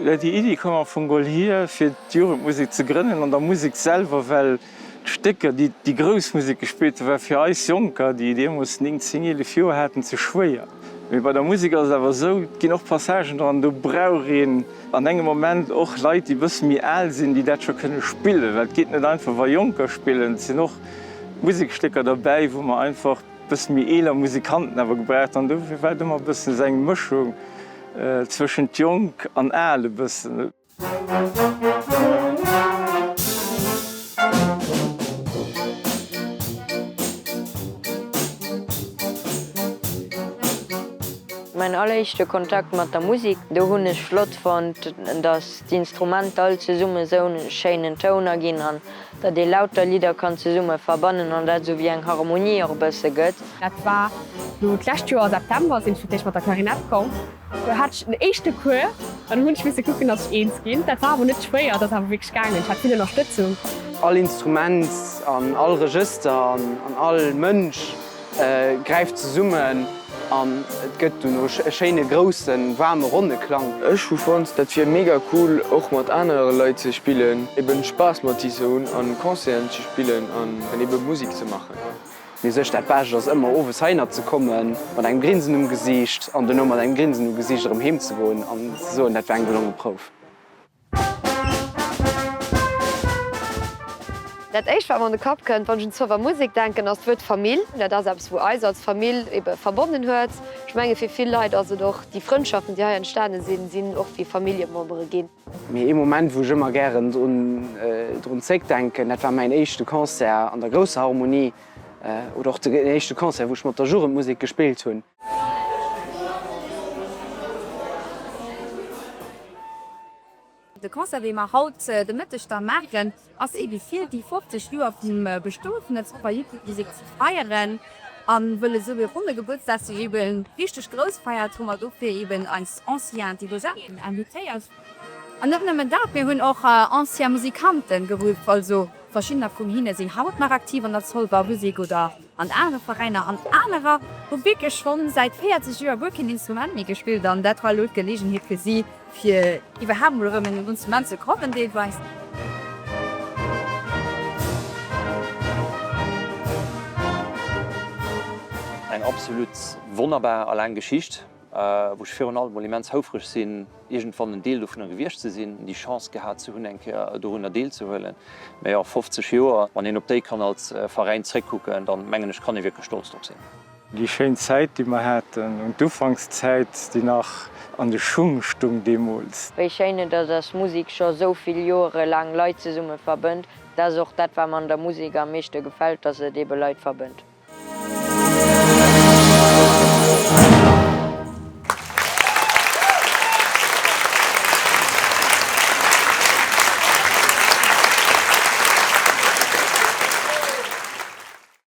Déi Iddi koum am Fong geholl hier, fir d'Jugendmusek ze grënnen an der Musek selwer, well d'Stécker, déi déi grouss Musek gespillt huet, war fir eis Jonker, déi deemools 9, 10, 11 Joer haten, ze schwéier. Mee bei der Musek ass et awer esou, et ginn och Passagen dran, do brauch een an engem Moment och Leit, déi e bësse méi al sinn, déi dat scho kënne spillen, well et geet net einfach, wa Jonker spillen. Et sinn och Musekstécker derbäi, wou mer einfach e bësse méi eeler Musikanten awer gebraucht hunn. Dofir war et ëmmer e bëssen esou eng Mëschung zwëschent jonk an al e bëssen. Mäin alleréischte Kontakt mat der Musik, do hunn ech flott fonnt, dass d'Instrumenter all zesumme sou en schéinen Toun erginn an datt ee lauter Lidder kann zesumme verbannen an dat sou wéi eng Harmonie och e bësse gëtt. Dat war lo d'lescht Joer September, sinn ech fir d'éischt mat der Klarinett komm. Do hat ech den éischte Cours an hunn ech misse kucken, dass ech eens ginn. Dat war awer net schwéier, dat ass awer wierklech gaangen. Ech hat vill Ënnerstëtzung. All Instrument an all Regëster an all Mënsch gräift zesummen an et gëtt dono e schéine groussen, waarme, ronne Klang. Ech hu fonnt dat wier mega cool och mat anere Leit ze spillen, eben Spaass mat si ze hunn an Concerten ze spillen an eben Musik ze maachen. Mee sech dat Bescht ass ëmmer owes heihinner ze kommen mat engem Grinsen um Gesiicht an dono mat engem Grinsen um Gesiicht erëm heem ze goen an ze soen, dat war eng gelonge Prouf. Dat éischt wat mer an de Kapp kënnt, wann ech un d'Zolwer Musek denken, ass d'Wuert Famill. Dat ass eppes wou eis als Famill ebe verbonnen huet. Ech menge fir vill Leit ass et och déi Frëndschaften déi hei entstane sinn, sinn och wéi Familljemembere ginn. Mee ee Moment, wou ech ëmmer gären drun zréckdenken, dat war mäin éischte Concert an der grousser Harmonie oder och den éischte Concert, wou ech mat der Jugendmusek gespillt hunn. De Concert, dee mer haut de Mëtteg da maachen, ass eebe fir déi 50 Joer vum Bestoe vun der Zolwer Jugendmusek ze feieren a wëll esou e ronne Gebuertsdag sech eebe richteg grouss feiert, hu mer dofir eeben eis Anciens Dirigenten invitéiert. An net nëmmen dat, mir hunn och ancien Musikanten geruff, also verschiddener vun hinne sinn haut nach aktiv an der Zolwer Musek oder an anere Veräiner an anerer hu wierklech schonn säit 40 Joer guer keen Instrument méi gespillt an dat war elo d'Geleegenheet fir si, fir iwwerhaapt mol erëm un en Instrument ze kommen deelweis. Eng absolut wonnerbar a laang Geschicht, wou ech virun allem mol immens houfreg sinn, iergendwann en Deel dovunner gewiescht ze sinn, déi Chance gehat ze hunn, eng Kéier dorunner deelzehuelen. Mä jo, 50 Joer, wann een op déi kann als Veräin zréckkucken, dann mengen ech, kann ee wierklech stolz drop sinn. Déi schéin Zäit, déi mer haten, un d'Ufankszäit, déi nach an de Schung stung deemools. Wéi schéin et ass, dass Musik scho sou vill Joere laang Leit zesumme verbënnt. Dat ass och dat, wat mer an der Musek am meeschte gefält, dass et eebe Leit verbënnt.